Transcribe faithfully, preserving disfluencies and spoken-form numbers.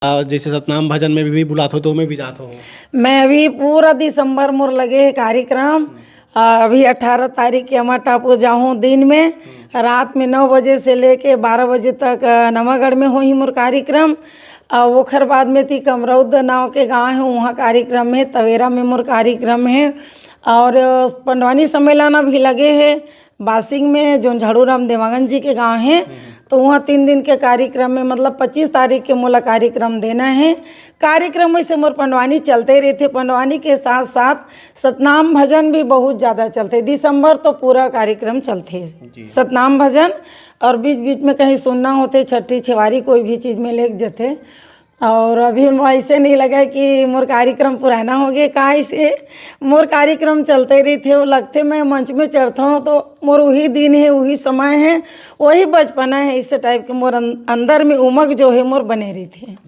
अ, जैसे सतनाम भजन में भी, भी बुलात हो तो में भी जात हो? मैं अभी पूरा दिसंबर मोर लगे हे कार्यक्रम। अ, अभी अठारह तारीख के अमर टापू जाहूँ दिन में, रात में नौ बजे से लेके बारह बजे तक, अ, नवागढ़ में होही मोर कार्यक्रम। अ, ओखर बाद में ती कमरौद नाव के गांव हे, वहाँ कार्यक्रम हे, तवेरा में मोर कार्यक्रम हे। और, अ, पंडवानी सम्मेलन अभी लगे हे बासिंग में, जोन झाड़ू राम देवांगन जी के गांव हे। तो वहाँ तीन दिन के कार्यक्रम में, मतलब पच्चीस तारीख के मोला कार्यक्रम देना हे। कार्यक्रम वैसे मोर पंडवानी चलते रहते, पंडवानी के साथ साथ सतनाम भजन भी बहुत ज़्यादा चलते। दिसंबर तो पूरा कार्यक्रम चलते, सतनाम भजन, और बीच बीच में कहीं सुनना होते, छठी छेवारी कोई भी चीज़ में लेके जथे। और अभी वैसे नहीं लगे कि मोर कार्यक्रम पुराना हो गए, काहे से मोर कार्यक्रम चलते रहिथे, वो लगथे मैं मंच में चढ़ता हूँ तो मोर वही दिन हे, वही समय हे, वही बचपना हे। इस टाइप के मोर अन-, अंदर में उमंग जो हे मोर बने रहिथे।